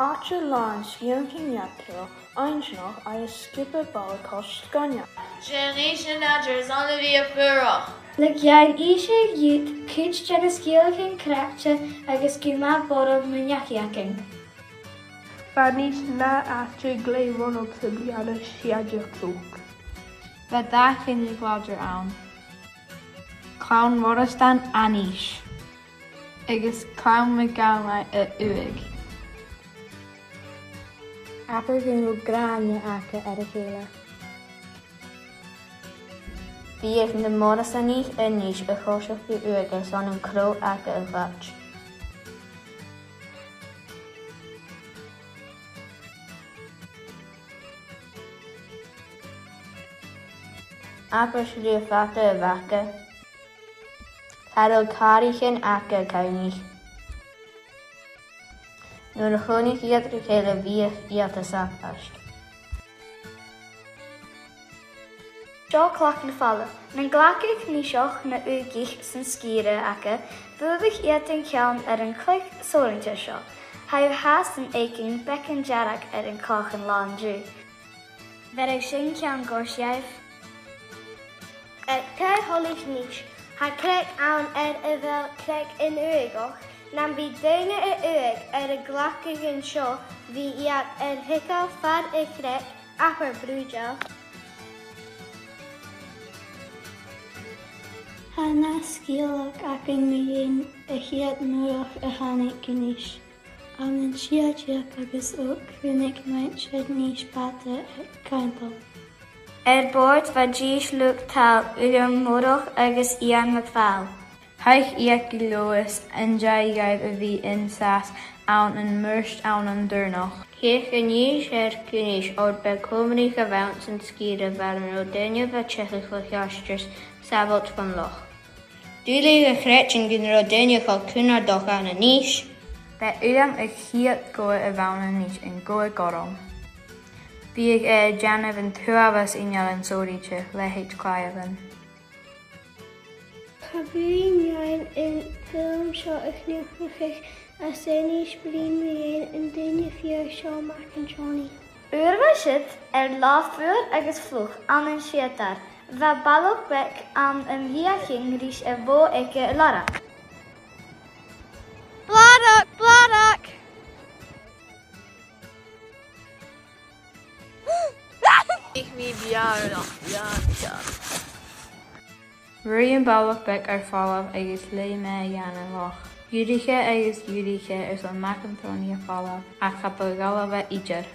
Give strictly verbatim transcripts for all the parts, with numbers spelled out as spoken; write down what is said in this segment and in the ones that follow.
Àite làn sgeulachdan eadar-dhealaichte, inntinneach agus sgioba balla-coise sgoinneil. Sin a-nis an àite airson a bhith a' fuireach. Le gin innse dhut cuid de na sgeulachdan craicte agus gum bi borb mun neach againn. B' e a-nis an ath àite glè bhunaiteach sa bhliadhna sia deug deug. Bha dà choinneamh làidir ann. Clann Mhoireasdan à Nis agus Clann MacAmhlaigh à Ùig. Abair gun robh gràin aca air a chèile. Bhiodh na Moireasdanaich à Nis a' coiseachd gu Ùig airson an crodh aca a ghoid. Abair sliabh fada a bh' aca. Cha robh càraichean aca a' coimhead. Nuair a choinnicheadh iad ri chèile, bhiodh iad a' sabaid. Seo Clach na Falamh. Nan glacadh Niseach na h-Ùigeach san sgìre aca, bhuaileadh iad an ceann air a' chloich sònraichte seo. Tha thu fhathast a' faicinn beagan dearg air a' chloich an-diugh. Bheir sin ceann ghoirt dhaibh. Aig taigh-sholais Nis, tha creag ann air a bheil Creag an Ùigeach, nam bi daoine à Ùig air a ghlacadh an seo, bidh iad air tighinn far a' chreig, abair brùideil. Tha an ath sgeulachd againn mu dheidhinn a' chiad Mhurach a thàinig gu Nis. Ann an sia deug agus ochd, chunnaic muinntir Nis bàta aig Caimbeul. Air bòrd bha dithis luchd-taic, Uilleam Moireach agus Iain MacPhàil. Chaidh iad gu Leòdhas an dèidh dhaibh a bhith an sàs ann am murt ann an Dòrnach. Theich an dithis air gu Nis, oir b' e còmhnaidh a bh' anns an sgìre far an robh daoine a' teicheadh le ceartuair sàbhailt fon loch. Duilich a chreidsinn gun robh daoine cho cunnartach ann an Nis. B' e Uilleam a' chiad gobha a bh' ann an Nis, an Gobha Gorm. Bhiodh e a' dèanamh an t-uabhas innealan sònraichte, leithid claidheamhan. Cha b' urrainn dhuinn an film seo a chluinntinn ach a-nis, bruidhinn mu dheidhinn an duine fìor seo, Mac an t-Srònaich. Uair a bha siud air latha fuar agus fliuch ann an Siadar, bha balach beag ann am feuchainn ris a' bhò aige a lorg. Bladach! Bladach! Ich mi biarach, biarach. Ruith am balach beag air falbh agus leum e dhan an loch. Dh'fhuirich e agus dh'fhuirich e airson Mac an t-Srònaich a dh'fhalbh, ach cha do dh'fhalbh e idir.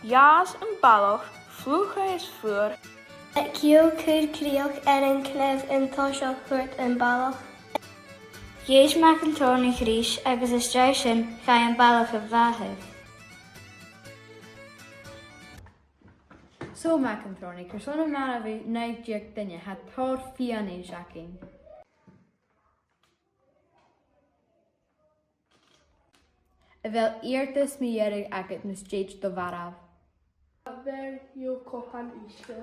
Dh'fhàs am balach fliuch is fuar. Aig ceò, chuir crìoch air a' chnàmh an toiseach, thuirt am balach. Dh'èist Mac an t-Srònaich ris agus às dèidh sin chaidh am balach a mharbhadh. So, Mac an t-Srònaich, airson a' mharbhadh naoi deug duine, tha tòrr fianais againn. A bheil iarrtas mu dheireadh agad mus tèid do mharbhadh? Bheir dhomh cupan uisge.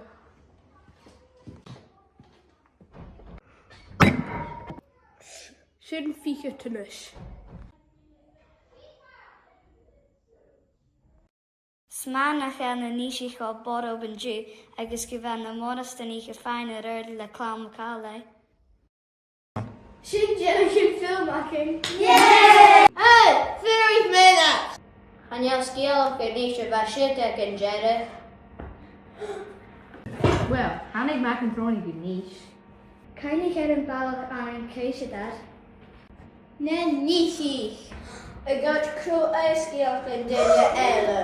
Sin fichead a-nis. 'S math nach eil na Nisich cho borb an-diugh agus gu bheil na Moireasdanaich a' faighinn air adhart le Clann MacAmhlaigh. Sin deireadh an film againn. Yay! Hey, fuirich mionach! Chan eil sgeulachd a-nis a bha siud aig an deireadh. Well, thàinig Mac an t-Srònaich gu Nis. Cuimhnich air am balach ann an Cèiseadair. Na Nisich a' goid crodh air sgeulachd an duine eile.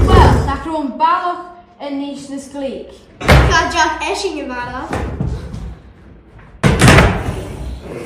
Well, nach robh am balach a-nis nas glic. Cha deach esan a mharbhadh.